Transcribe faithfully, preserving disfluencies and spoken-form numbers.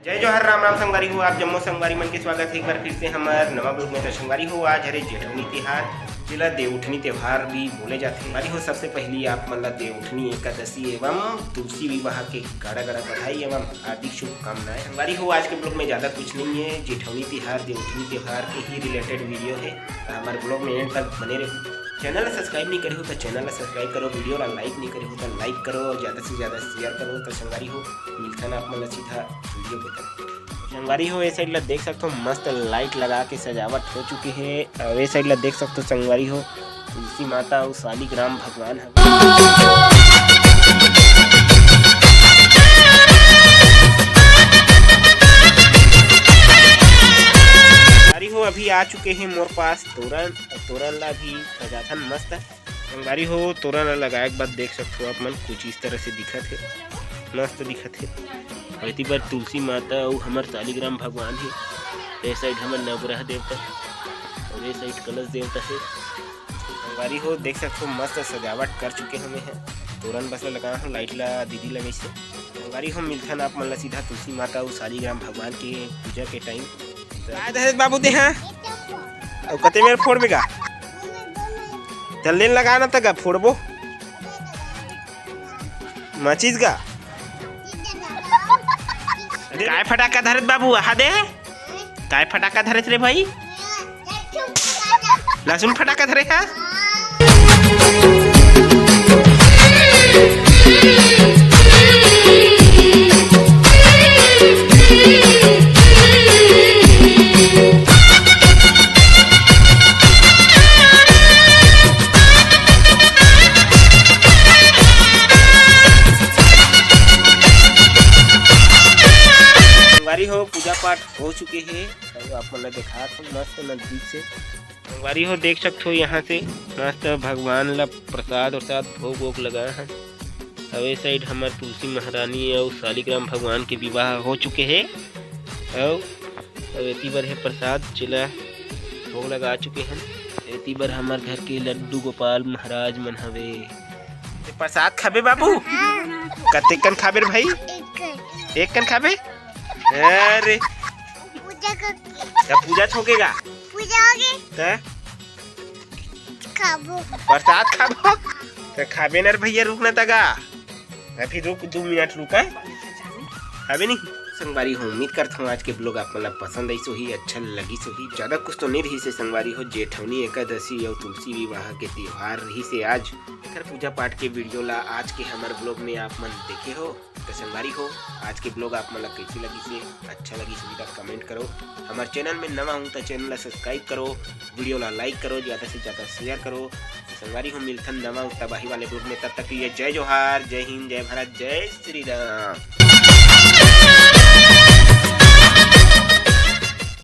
जय जोहार, राम राम संगवारी हो। आप जम्मो संगवारी मन के स्वागत हे एक बार फिर से हमर नवा vlog में। तो संगवारी हो, आज हरे जेठउनी तिहार, जेला देवउठनी त्योहार भी बोले जाथे। संगवारी हो, सबसे पहिली आप मन ला देवउठनी एकादशी एवं तुलसी विवाह के गाड़ा गाड़ा बधाई एवं हार्दिक शुभकामनाएं। संगवारी हो, आज के vlog में ज्यादा कुछ नहीं है, जेठउनी तिहार, देवउठनी त्योहार के ही related video है। तो हमर vlog में end तक बने रहो। Channel ला subscribe नहीं करे हो तो channel ला subscribe करो, video ला like नहीं करे हो तो like करो और ज्यादा से ज्यादा share करो। तो संगवारी हो, मिलथन आप मन ला सीधा video के तरफ। संगवारी हो, ए side ला देख सकथो, मस्त light लगा के सजावट हो चुके हे। और ए side ला देख सकथो संगवारी हो, तुलसी माता अउ शालिग्राम भगवान ह। संगवारी हो, अभी आ चुके हे मोर पास तोरन। तोरन ला भी सजाथन मस्त। संगवारी हो, तोरन ला लगाए के बाद देख सकथो आप मन, कुछ इस तरह से दिखत हे, मस्त दिखत हे। अउ एती बर तुलसी माता अउ हमर शालिग्राम भगवान हे। ए side हमर नवग्रह देवता अउ ए side कलश देवता हे। संगवारी हो, देख सकथो, मस्त सजावट कर चुके हवे हैं। तोरन बस ला लगा हूँ, light ला दीदी लगइसे। संगवारी हो, मिलथन आप मन ला सीधा तुलसी माता अउ शालिग्राम भगवान के पूजा के time। काय धरे बाबू ते हा? अउ कते मेर फोड़बे गा? जल्दी लगा ना त गा फोड़बो। माचिस गा? काय फटाका धरत बाबू, आहा दे? काय फटाका धरत रे भाई? लहसुन फटाका धरे हा? संगवारी हो, पूजा पाठ हो चुके हे, अउ आप मन ला देखात हूँ मस्त नजदीक से। संगवारी हो, देख सकथो यहाँ से मस्त भगवान ला प्रसाद उरसाद भोग वोग लगा है। अउ ए side हमर तुलसी महारानी अउ शालिग्राम भगवान के विवाह हो चुके हे। अउ अउ एती बर हे प्रसाद, जेला भोग लगा चुके हन। एती बर हमर घर के लड्डू गोपाल महाराज मन हवे। ए, प्रसाद खाबे बाबू? कतेकन खाबे रे भाई? एक कन खाबे? अरे, पूजा कर। त पूजा होगे गा? पूजा होगे। त खाबो। प्रसाद खाबो? त खाबे न रे भैया, रुक न त गा। अभी रुक, दू मिनट रुक, हैं? अबे नहीं। संगवारी हो, उम्मीद करत हूँ आज के vlog आप मन ला पसंद आइस होही, अच्छा लगिस होही। ज्यादा कुछ तो नहीं रहिस हे संगवारी हो, जेठउनी एकादशी अउ तुलसी विवाह के त्योहार रहिस हे आज। एकर पूजा पाठ के video ला आज के हमर vlog में आप मन देखे हो। तो संगवारी हो, आज के vlog आप मन ला कैसे लगिस हे, अच्छा लगिस होही त comment करो। हमर channel में नवा हूँ त channel ला subscribe करो, video ला like करो, ज्यादा से ज्यादा share करो। संगवारी हो, मिलथन नवा तबाही वाले vlog में, तब तक के लिए जय जोहार, जय हिंद, जय भारत, जय श्री राम।